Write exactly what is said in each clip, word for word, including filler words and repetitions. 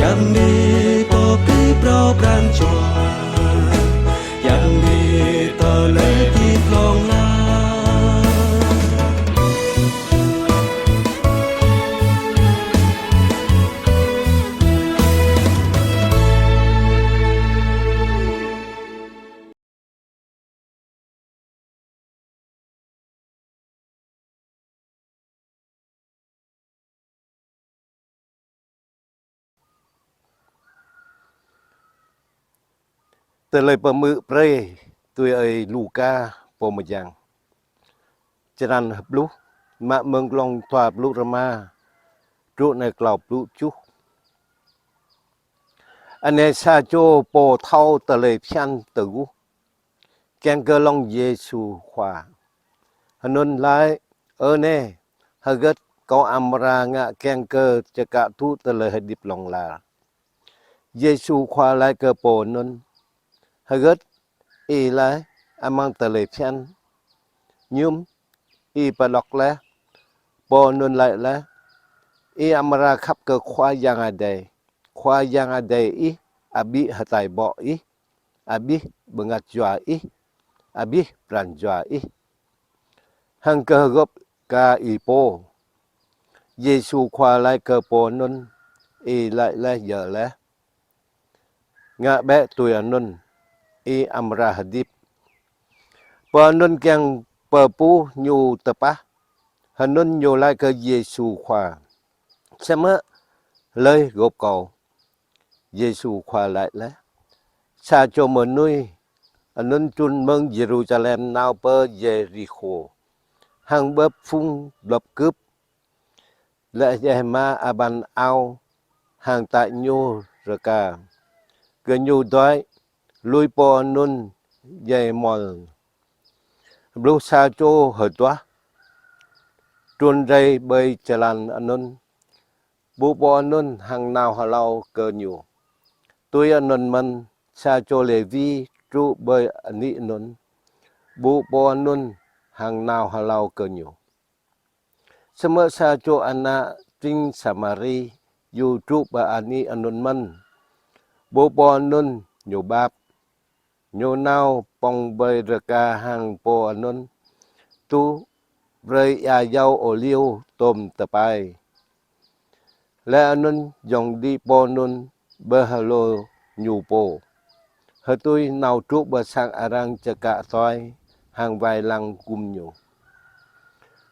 Yang ni pô pơpŭ pran jua, yang ni tơlơi hơdip hlŏng lar. Tơlơi pơhmư̆ brơi tui ơi Luka pô mơyang. Črăn pluh, mă mơ̆ng glông dua pluh rơma truh anai klâo pluh tơjuh. Anai sa čô pô thâo tơlơi phiăn tơgŭ kiăng kơ lông Yêsu Khua. Hơnŭn laĭ: Ơ Nai, hơgĕt kâo amra ngă kiăng kơ čơkă tŭ tơlơi hơdip hlŏng lar? Yêsu Khua laĭ kơ pô anŭn: Hơgĕt ih laĭ amăng tơlơi phiăn? Mơñum ih pơđŏk laih? Pô anŭn laĭ laih: Ih amra khăp kơ Khua Yang Adai, Khua Yang Adai ih, abih hơtai ƀô̆ ih, abih bơngăt jua ih, abih pran jua ih, hăng kơ hơgŏp ka ih pô. Yêsu Khua laĭ kơ pô anŭn: Ih laĭ laih djơ̆ laih. Ngă bĕ tui anŭn, ih amra hơdip. Pô anŭn kiăng pơpŭ ñu tơpă, hơnŭn ñu laĭ kơ Yêsu Khua: Samơ̆ hlơi gŏp kâo? Yêsu Khua laĭ laih: Sa čô mơnuih anŭn trŭn mơ̆ng Yêrusalem nao pơ Yêrikhô, hăng bưp phung blŏp kưp, laih djai mă abăn ao hăng taĭ ñu rơka, gơñu đuaĭ, lui pô anŭn djai mơ̆l. Bluh sa čô hơduah trŭn rai ƀơi jơlan anŭn, ƀuh pô anŭn hăng nao hlâo kơ ñu. Tui anŭn mơ̆n, sa čô Lêwi truh ƀơi anih anŭn, ƀuh pô anŭn hăng nao hlâo kơ ñu. Samơ̆ sa čô ană tring Samari yua truh ƀơi anih anŭn mơ̆n, ƀuh pô anŭn, ñu bap. Ñu nao pŏng ƀơi rơka hăng pô anŭn, tŭ brơi ia yâo ôliu tôm tơpai. Laih anŭn yŏng đĭ pô anŭn ƀơi hlô ñu pô, hơtui nao truh ƀơi sang arăng čơkă tui hăng wai lăng gum ñu.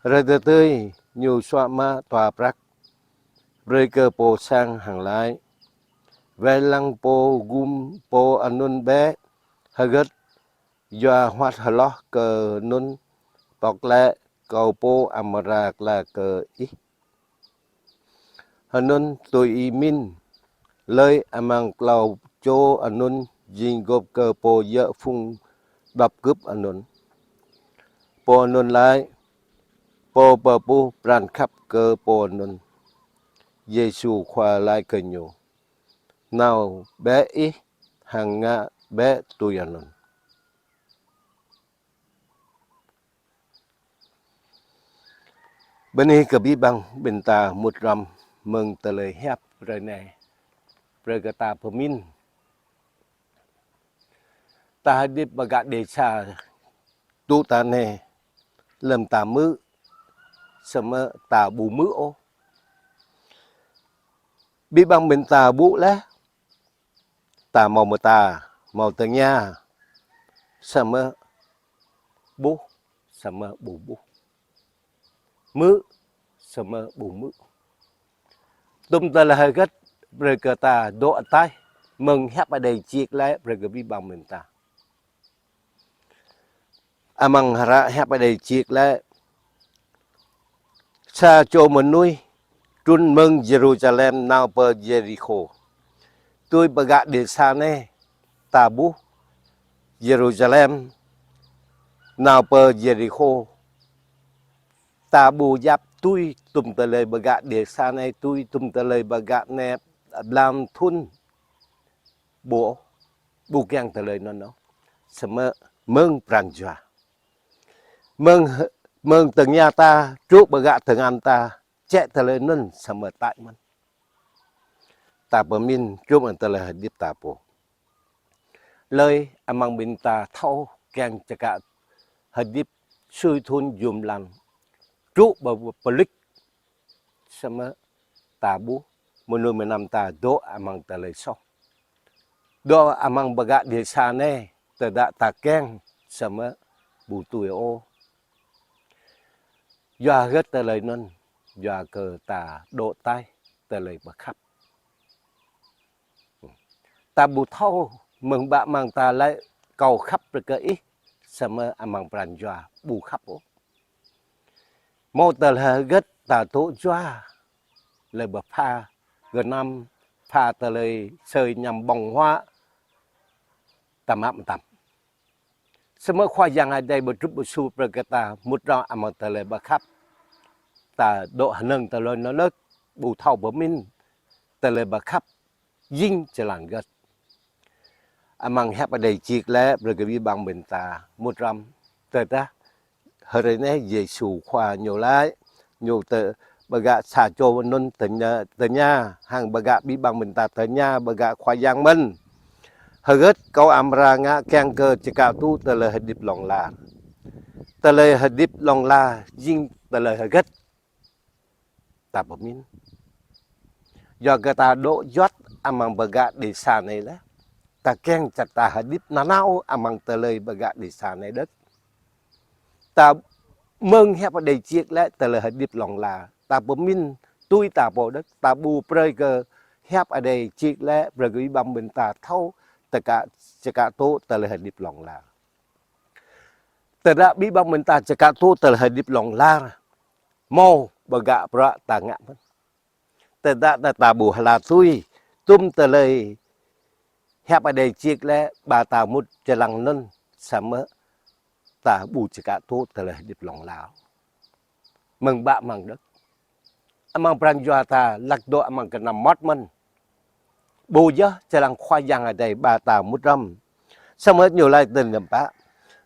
Hrơi tơdơi ñu suă mă dua prăk, brơi kơ pô sang hăng laĭ: Wai lăng pô gum pô anŭn bĕ, hơgĕt yua huăt hloh kơ anŭn, pŏk lĕ kâo pô amra kla kơ ih. Hơnŭn tui ih mĭn, hlơi amăng klâo čô anŭn jing gŏp kơ pô djơ̆ phung blŏp kưp anŭn? Pô anŭn laĭ: Pô pơpŭ pran khăp kơ pô anŭn. Yêsu Khua laĭ kơ ñu: Nao bĕ ih hăng ngă bĕ tui anŭn. Bơni kơ abih bang ƀing ta mŭt hrŏm mơ̆ng tơlơi hiăp hrơi anai. Brơi kơ ta pơmĭn. Ta hơdip ƀơi gah dêsa tŭ ta anai, lơ̆m ta hmư̆, samơ̆ ta ƀu hmư̆ ôh. Abih bang ƀing ta ƀuh laih, ta hmâo mơta, hmâo tơngia, samơ̆ ƀuh, samơ̆ ƀu ƀuh. Hmư̆, samơ̆ ƀu hmư̆. Tŭm tơlơi hơgĕt brơi kơ ta dŏ ataih, mơ̆ng Hiăp Adai čih laih brơi kơ abih bang ƀing ta. Amăng hră Hiăp Adai čih laih: Sa čô mơnuih trŭn mơ̆ng Yêrusalem nao pơ Yêrikhô. Tui ƀơi gah dêsa anai, ta ƀuh Yêrusalem nao pơ Yêrikhô. Ta ƀu djăp tui tŭm tơlơi ƀơi gah dêsa anai, tui tŭm tơlơi ƀơi gah anai blan thŭn. Ƀu, ƀu kiăng tơlơi anŭn ôh. Samơ̆ mơ̆ng pran jua, mơ̆ng, mơ̆ng tơngia ta, truh ƀơi gah tơngan ta, čĕ tơlơi anŭn samơ̆ taih mơ̆n. ta pơmĭn, čum tơlơi hơdip ta pô. Lơi amăng ƀing ta thâo kiăng čơkă hơdip sui thun jum lăn, truh pơ-, pơlik, samơ̆ ta ƀuh mơnuih mơnam ta dŏ amăng tơlơi soh. Dŏ amăng bơgă dêsa anai, tơdah ta kiăng samơ̆ ƀu tui ôh. Yua hơget tơlơi anŭn? Yua kơ ta dŏ taih tơlơi pơkhăp. Ta ƀu thâo mơ̆ng ƀă amăng ta laĭ kâo khăp brơi kơ ih, samơ̆ amăng pran jua ƀu khăp ôh. Hmâo tơlơi hơget ta dŏ yua, lĕ pơpha gơnam, pha tơlơi sơi ñăm ƀơ̆ng huă, ta mă mơtam. Samơ̆ Khua Yang Adai pơtrŭt pơsur brơi kơ ta mŭt hrŏm amăng tơlơi pơkhăp. Ta dŏ hơnơ̆ng tơlơi anŭn lĕ, ƀu thâo pơmĭn tơlơi pơkhăp jing jơlan hơget. Amăng Hiăp Adai čih laih brơi kơ abih bang ƀing ta mŭt hrŏm. Tơdah hrơi anai Yêsu Khua ñu laĭ, ñu tơ-, bơgă sa čô anŭn tơña, tơña, hăng bơgă abih bang ƀing ta tơña, bơgă Khua Yang mơ̆n: Hơget kâo amra ngă kiăng kơ čơkă tŭ tơlơi hơdip hlŏng lar? Tơlơi hơdip hlŏng lar jing tơlơi hơget? Ta pơmĭn. Yua kơ ta dŏ juăt amăng bơgă dêsa anai laih. Ta kiăng čăt ta hơdip nanao amăng tơlơi bơgă dêsa anai đôč. Ta mơ̆ng Hiăp Adai čih laih tơlơi hơdip hlŏng lar. Ta pơmĭn tui ta pô đôč. Ta ƀu brơi kơ Hiăp Adai čih laih brơi kơ abih bang ƀing ta thâo čơkă, čơkă tŭ tơlơi hơdip hlŏng lar. Tơdah abih bang ƀing ta čơkă tŭ tơlơi hơdip hlŏng lar, hmâo bơgă bruă ta ngă mơ̆n. Tơdah ta, ta ƀu hla tui, tum tơlơi Hiăp Adai čih laih ba ta mŭt jơlan anŭn, samơ̆ ta ƀu čơkă tŭ tơlơi hơdip hlŏng lar. Mơ̆ng ƀă amăng đôč. Amăng pran jua ta lăk dŏ amăng gơnam mơmŏt mơ̆n. Ƀu djơ̆ jơlan Khua Yang Adai ba ta mŭt hrŏm. Samơ̆ ñu laĭ tơnăm pă.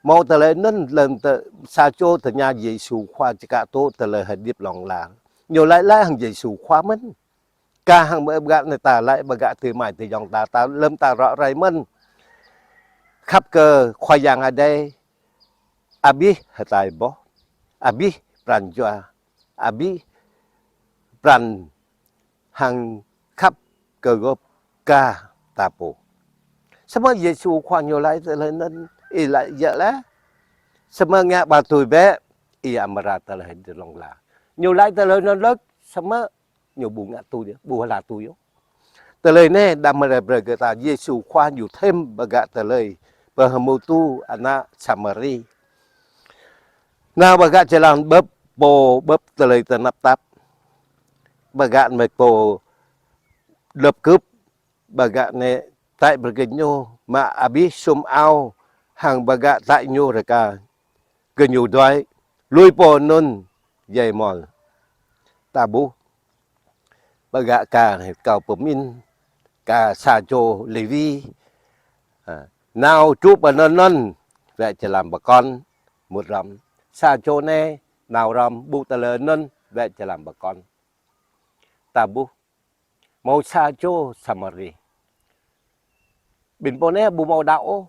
Hmâo tơlơi anŭn lơ̆m tơ-, sa čô tơña Yêsu Khua čơkă tŭ tơlơi hơdip hlŏng lar. Ñu laĭ laih hăng Yêsu Khua mơ̆n. Kah hăng bơ-, bơgă anai ta laĭ bơgă adơi amai ayŏng ta, ta lơ̆m ta ră ruai mơ̆n. Khăp kơ Khua Yang Adai, abih hơtai boh, abih pran jua, abih pran hăng khăp kơ gơ̆p kar ta pô. Samơ̆ Yêsu Khua ñu laĭ tơlơi anŭn, ih laĭ djơ̆ laih. Samơ̆ ngă ba tui bĕ, ih amra tơlơi hơdip hlŏng lar. Ñu laĭ tơlơi anŭn lĕ, samơ̆ ñu ƀu ngă tui, ƀu hla tui ôh. Tơlơi anai đah mơ̆ brơi kơ ta Yêsu Khua ñu thêm bơgă tơlơi pơhmutu ană Samari. Nao bơgă jơlan bưp pô bưp tơlơi tơnap tap. Bơgă mĕt pô lơ̆p kưp, bơgă anai taih brơi kơ ñu mă abih sum ao hăng bơgă taih ñu rơka gơñu đuaĭ, lui pô anŭn djai mơ̆l. Ta ƀuh, bơgă kar kâo pơmĭn, kar sa čô Lêwi, ha, nao truh pơ anŭn anŭn, wĕ jơlan pơkŏn, mŭt hrŏm. Sa čô anai, nao hrŏm, ƀuh tơlơi anŭn, wĕ jơlan pơkŏn. Ta ƀuh, hmâo sa čô Samari. Ƀing pô anai ƀu hmâo đaŏ ôh.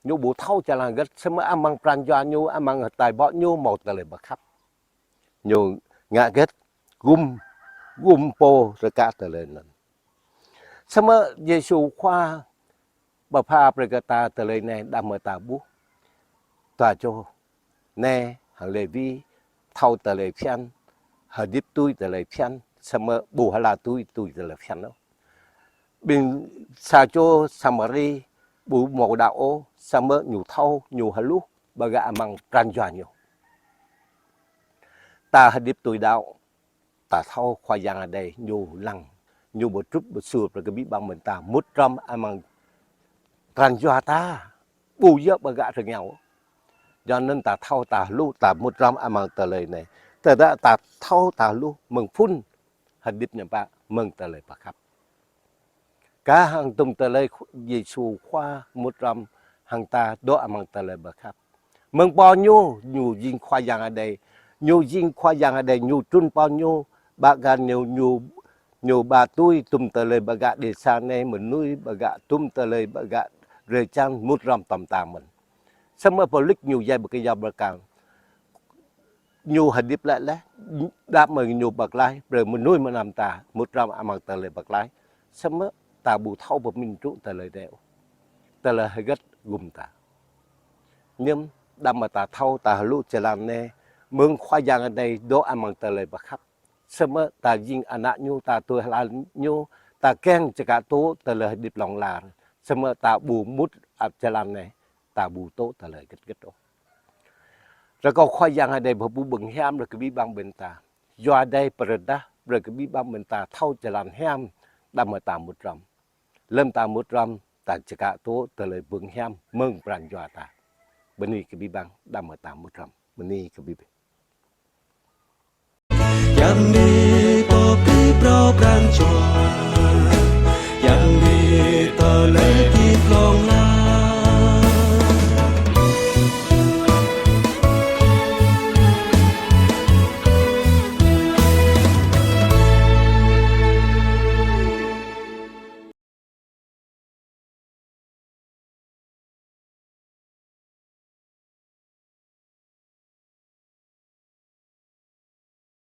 Ñu ƀu thâo jơlan hơget, samơ̆ amăng pran jua ñu, amăng hơtai boh ñu hmâo tơlơi pơkhăp. Ñu ngă hơget, gum, gum pô rơka tơlơi anŭn. Samơ̆ Yêsu Khua pơpha brơi kơ ta tơlơi anai đah mơ̆ ta ƀuh. Dua čô anai hăng Lêwi thâo tơlơi phiăn, hơdip tui tơlơi phiăn, samơ̆ ƀu hla tui, tui tơlơi phiăn ôh. Ƀing sa čô Samari ƀu hmâo đaŏ ôh, samơ̆ ñu thâo, ñu hluh, bơgă amăng pran jua ñu. Ta hơdip tui đaŏ, ta thâo Khua Yang Adai ñu lăng, ñu pơtrŭt pơsur brơi kơ abih bang ƀing ta mŭt hrŏm amăng pran jua ta. Ƀu djơ̆ bơgă rơngiao. Yua anŭn ta thâo ta hluh ta mŭt hrŏm amăng tơlơi anai. Tơdah ta thâo ta hluh mơ̆ng phŭn hơdip ñu pă mơ̆ng tơlơi pơkhăp. Kar hăng tum tơlơi Yêsu Khua mŭt hrŏm hăng ta dŏ amăng tơlơi pơkhăp. Mơ̆ng pô ñu, ñu jing Khua Yang Adai. Ñu jing Khua Yang Adai, ñu trŭn pô ñu, bă gan ñu, ñu Ñu ba tui tum tơlơi ƀă gah dêsa anai, mơnuih ƀă gah tum tơlơi ƀă gah drơi jăn mŭt hrŏm tơm ta mơ̆n. Samơ̆ pơlik ñu djai ƀơi kơyâo bơrkal. Ñu hơdip glaĭ laih, đah mơ̆ ñu pơklaih, brơi mơnuih mơnam ta mŭt hrŏm amăng tơlơi pơklaih. Samơ̆ ta ƀu thâo pơmĭn truh tơlơi anai ôh. Tơlơi hơget gum ta. Hiư̆m đah mơ̆ ta thâo ta hluh jơlan anai, mơ̆ng Khua Yang Adai dŏ amăng tơlơi pơkhăp. Samơ̆ ta jing ană ñu, ta tui hlak ñu, ta kiăng čơkă tŭ tơlơi hơdip hlŏng lar. Samơ̆ ta ƀu mŭt ăp jơlan anai, ta ƀu tŭ tơlơi hơget hơget ôh. Rơkâo Khua Yang Adai pơpŭ bơni hiam brơi kơ abih bang ƀing ta. Yua Adai pơrơđah brơi kơ abih bang ƀing ta thâo jơlan hiam đah mơ̆ ta mŭt hrŏm. Lơ̆m ta mŭt hrŏm, ta čơkă tŭ tơlơi bơni hiam mơ̆ng pran jua ta. Bơni kơ abih bang đah mơ̆ ta mŭt hrŏm. Bơni kơ abih bang. Yang ni pô kri pro pran jua.